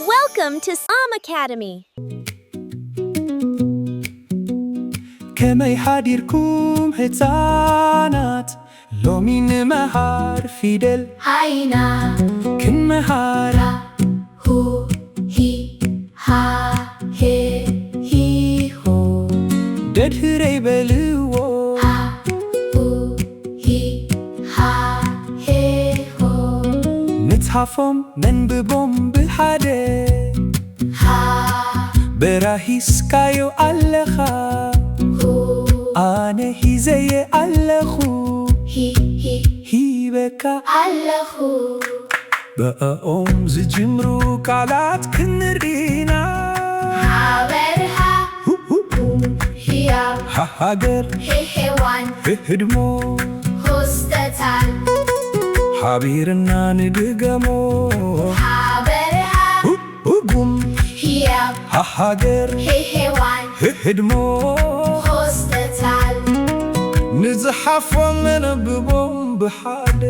Welcome to Psalm Academy. ከመይ ሓዲርኩም ህጻናት? ሎሚ ንመሃር ፊደል ሃይና ክንመሃር። ሁ፣ ሂ፣ ሃ፣ ሄ፣ ሂ፣ ሆ። ደድህረይ በልዎ። ሃ፣ ሁ፣ ሂ፣ ሃ፣ ሄ፣ ሆ። ምጽሓፎም መንብቦም ብሓደ። ሃ። በራሂስካዮ ኣለኻ። ሁ። ኣነ ሂዘየ ኣለኹ። ሂ፣ ሂ። ሂበካ። ኣለኹ። ብኣኦም ዝጅምሩ ቃላት ክንርኢና። ሃበርሃ። ሁ፣ ሁ። ህያብ። ሃ-፣ ሃገር። ሄ-፣ ሄዋን። ህህድሞ። ሆስተታል። ሓቢርና ንድገሞ። ሃበርሃ። ሁ፣ ሁ። ጉም። ህያብ። ሃ-፣ ሃገር። ሄ-፣ ሄዋን። ህህድሞ። ሆስተታል። ንጽሓፎም ነንብቦም ብሓደ።